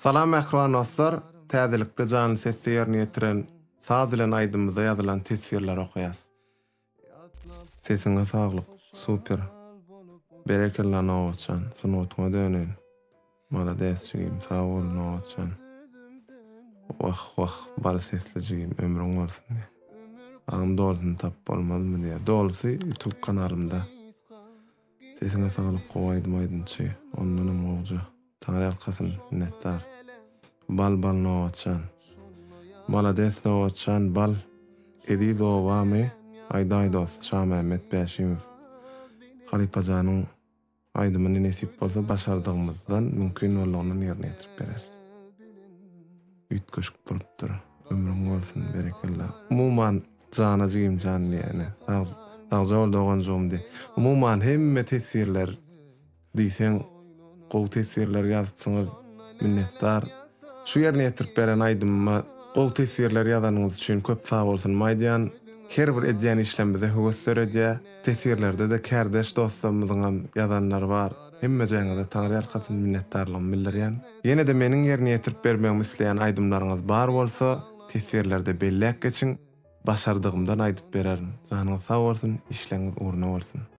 Salam mähriban dostlar! Täzelikde janly sesde ýerine ýetiren saz bilen aýdymymyza ýazylan teswirleri okaýas. Sesiňe saglyk super. Berekella Nobatjan sungatyňa döneýin. Malades jigim sag bol Nobatjan. Wah wah bal sesli jigim ömrüň bolsun diýýär. Agam dolusyny tapyp bolmazmy diýýär. Dolusy youtube kanalymda. Sesiňe saglyk gowy aýdym aýdymçy ondanam gowja Taňryýalkasyn minnetdar. Bal bal Nobatjan. Malades Nobatjan bal Eziz obamy aýdaý dos Şamämmet Bäşimow halypajanyň aýdymyny nesip bolsa başardygymyzdan mümkin boldugyndan ýerine ýetirip bereris. Üýtgeşik bolupdyr. Ömrüň bolsun berekella. Umuman jana jigim jan diýýän. Sag sagja bol doganjygym diý. Umuman hemme teswirler diýseň gowy teswirler ýazypsyňyz. Minnetdar. Şu ýerine ýetirip beren aýdymyma gowy teswirler ýazanyňyz üçin köp sag bolsunymy aýdýan. Her bir edýän işlem bize höwes döredýär. Teswirlerde-de kärdeş dostlarymyzyňam ýazanlary bar. Hemmejäňize Taňryýalkasyn minnetdarlygymy bildirýän. Ýene-de meniň ýerine ýetirip bermegimi isleýän aýdymlaryňyz bar bolsa, teswirlerde belläp geçiň, başardygymdan aýdyp bererin. Janyňyz sag bolsun, işleňiz ugruna bolsun.